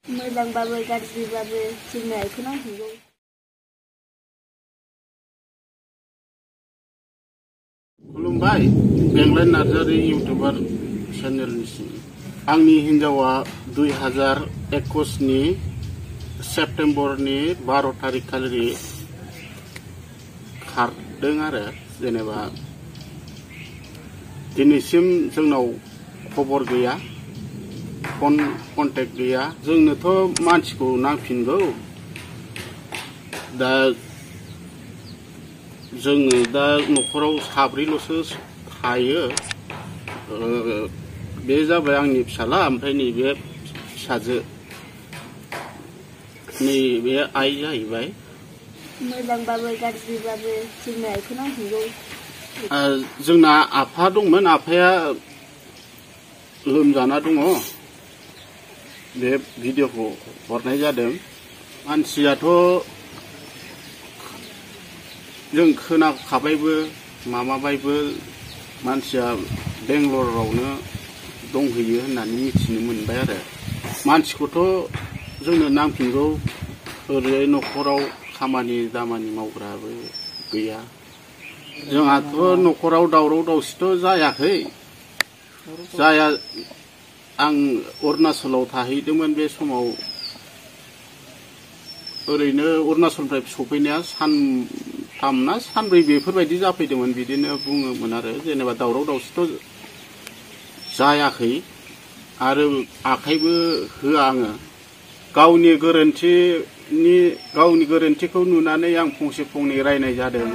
मोजांबाबो गाज्रिबाबो जोंनो बेखौ नांथारगौ। खुलुमबाय बेंलाय नार्जारी इउटुबार चेनेलनिसिम। आंनि हिन्जावा 2021 नि सेप्तेम्बरनि 12 तारिख खालि खारदों आरो जेनेबा दिनैसिम जोंनाव खबर गैया, फन कन्टेक्ट गैया। जोंनोथ' मानसिखौ नांफिनगौ। दा जोङो दा न'खराव साब्रैल'सो थायो। बे जाबाय आंनि फिसाला, ओमफ्राय नैबे फिसाजो, नैबे आइ जाहैबाय। मोजांबाबो गाज्रिबाबो जोंनो बेखौ नांथारगौ। जोंना आफा दंमोन, आफाया लोमजाना दङ। बे भिडिअखौ हरनाय जादों। मानसियाथ' जों खोनाखाबायबो माबाबायबो, मानसिया बेंगलरावनो दंहैयो होननानै मिथिनो मोनबाय आरो। मानसिखौथ' जोंनो नांफिनगौ। ओरै न'खराव खामानि दामानि मावग्राबो गैया। जोंहाथ' न'खराव दावराव दावसिथ' जायाखै। जाया। आं अरुणाचलाव थाहैदोंमोन बे समाव। ओरैनो अरुणाचलनिफ्राय सफैनाया सानथाम ना सानब्रै बेफोरबायदि जाफैदोंमोन। बिदिनो बुङोमोन आरो जेनेबा दावराव दावसिथ' जायाखै आरो आखाइबो होआ आङो। गावनि गोरोन्थिखौ नुनानै आं फंसे फंनै रायनाय जादों।